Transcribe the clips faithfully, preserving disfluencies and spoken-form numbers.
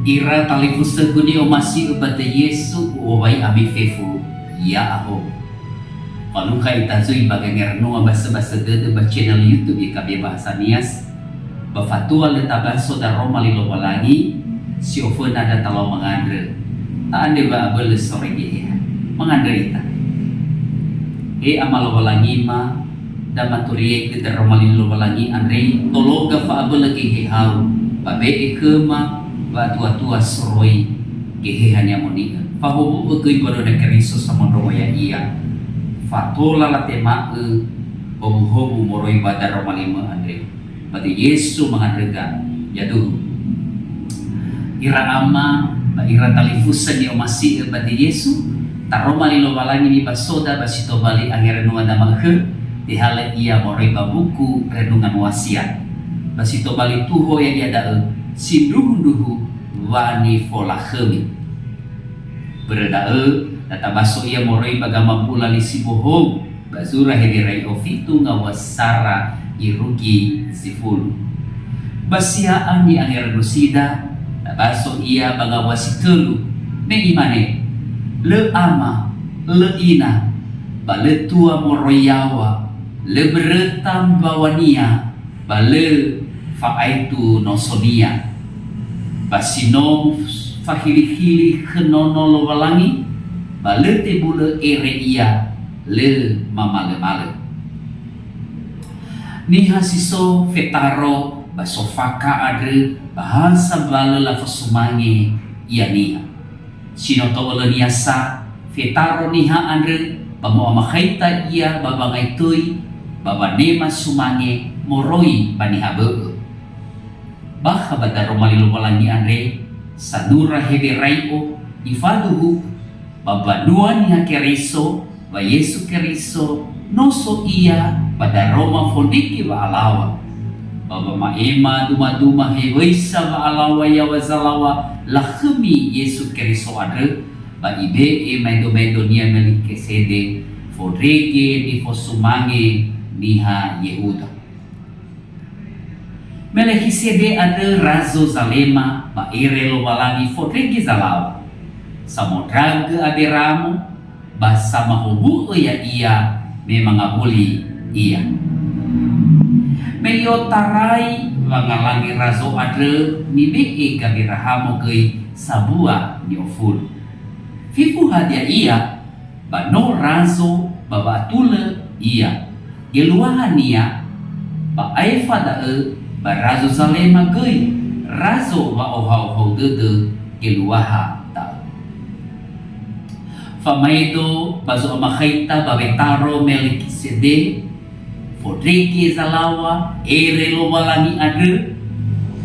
Ira talifusögu ni'omasi'ö ba döi Yesu, u'owai ami fefu, ya'ahowu. Falukha ita zui ba gangeranua basöbasö dödö ba channel YouTube Y K B Bahasa Nias, ba fatua lö tabaso daroma li Lowalangi, si oföna da talau mangandrö, ta'andrö wa'abölö soroi Geheha. Mangandrö ita. He Ama Lowalangima, da maturiaigö daroma li Lowalangi andre, tologa fa'abölö Gehehau, ba be'e khöma wa'atuatua soroi Geheha Ni'amoni'ö. Fahowu'ö göi mbanua Keriso samondrongo ya'ia, fatola latema'ö howuhowu moroi ba daroma limö andre. Ba döi Yesu mangandröga, yaduhu. Ira ama ba ira talifusö ni'omasi'ö ba döi Yesu, taroma li Lowalangi nibasoda ba si tobali angeranua dama'ökhö, tehalö ia moroi ba buku Renungan Wasiat. Ba si tobali tuho ya'ia da'ö, sindruhundruhu wa nifolakhömi. Börö da'ö, da tabaso ia moroi ba gama mbula li si bohou, ba zura Heberai'o fitu ngawua sara irugi zi fulu. Ba sia'a ni'angerönosida, tabaso ia ba ngawua si tölu, me imane, "Lö ama, lö ina, ba lö tua moroi yaŵa, lö mböröta mbaŵania, ba lö fa'aetu nosonia. Ba si no fakhilikhili khö Nono Lowalangi, ba lö tebulö ere ia, lö mamalömalö." Niha si so fetaro ba sofaka andrö ba ha sambalö lafosumange ia niha. Si no to'ölönia sa, fetaro niha andrö ba mo'amakhaita ia ba wangai töi, ba wanema sumange moroi ba niha bö'ö. Bakha ba daroma li Lowalangi andre, sanura Heberai'o, ifaduhu, ba mbanua Niha Keriso, wa Yesu Keriso, no so ia ba daroma fondrege wa'alaŵa. Ba wama'ema dumaduma hewöisa wa'alaŵa yaŵa zalaŵa lakhömi Yesu Keriso andrö, ba ibe'e maedomaedonia Melkisedek, fondrege nifosumange niha Yehuda. Melkisedek andrö razo zalema ba ere Lowalangi fondrege zalaŵa. Samondragö Aberamo, ba samahowu'ö ya'ia me mangawuli ia. Me i'otarai wangalangö razo andrö, nibe'e Gaberahamo göi sambua ni'ofulu. Fefu hadia ia, ba no razo ba wa'atulö ia. Geluahania, ba aefa da'ö ba razo zalema göi, razo wa'ohauhau dödö geluaha da'ö. Famaedo ba zo'amakhaita ba wetaro Melkisedek, fondrege zalaŵa, ere Lowalangi andrö,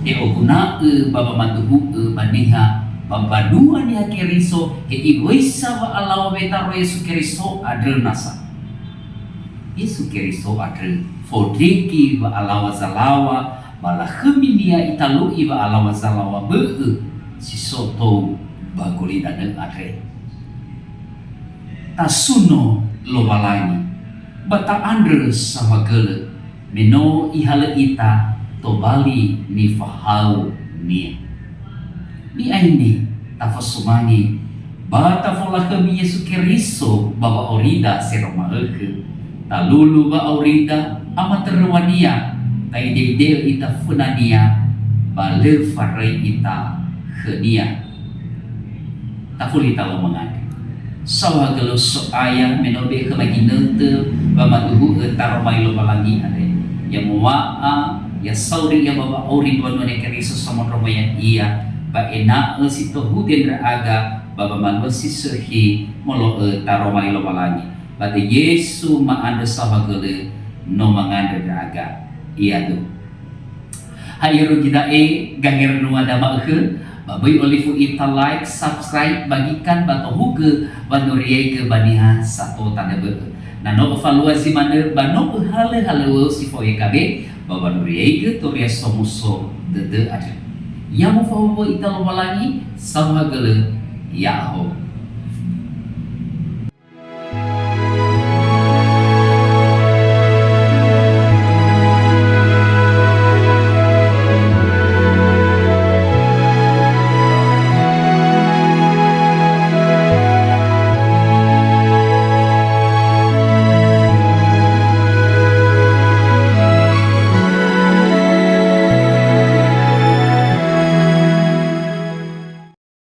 te'oguna'ö ba wamaduhu'ö ba niha ba mbanua Niha Keriso, he iwöisa wa'alaŵa wetaro Yesu Keriso andrö nasa. Yesu Keriso andrö fondrege wa'alaŵa zalaŵa, ba lakhöminia italu'i wa'alaŵa zalaŵa bö'ö si so tou ba gulidanö andre. Tasuno Lowalangi, ba ta'andrö saohagölö, me no Ihalö ita tobali nifahaö-Nia. Ni'aini, tafosumange, ba tafolakhömi Yesu Keriso ba wa'aurida sero ma'ökhö, talulu wa'aurida amatöröŵa-Nia, ta'ide'ide'ö ita föna-Nia, ba lö faröi ita khö-Nia. Tafuli talau mangandrö. Saohagölö So'aya, me no be'e khöma ginötö wamaduhu'ö taroma li Lowalangi andre. Ya mowa'a, ya sauri ia ba wa'auri mbanua Niha Keriso samondrongo ya'ia, ba ena'ö si tohude ndra'aga ba wamalua si sökhi molo'ö taroma li Lowalangi. Ba döi Yesu ma'andrö saohagölö no mangandrö ndra'aga. Iadu. Ha irugi da'e, gangeranua dama'ökhö, ba böi olifu ita like, subscribe, bagikan, ba tohugö wanuriaigö ba niha sato tanö bö'ö. Na no öfalua zi manö, ba no öhalöhalöŵö si fao Y K B, ba wanuriaigö Turia Somuso Dödö andrö. Ya mofahowu'ö ita Lowalangi, saohagölö, ya'ahowu.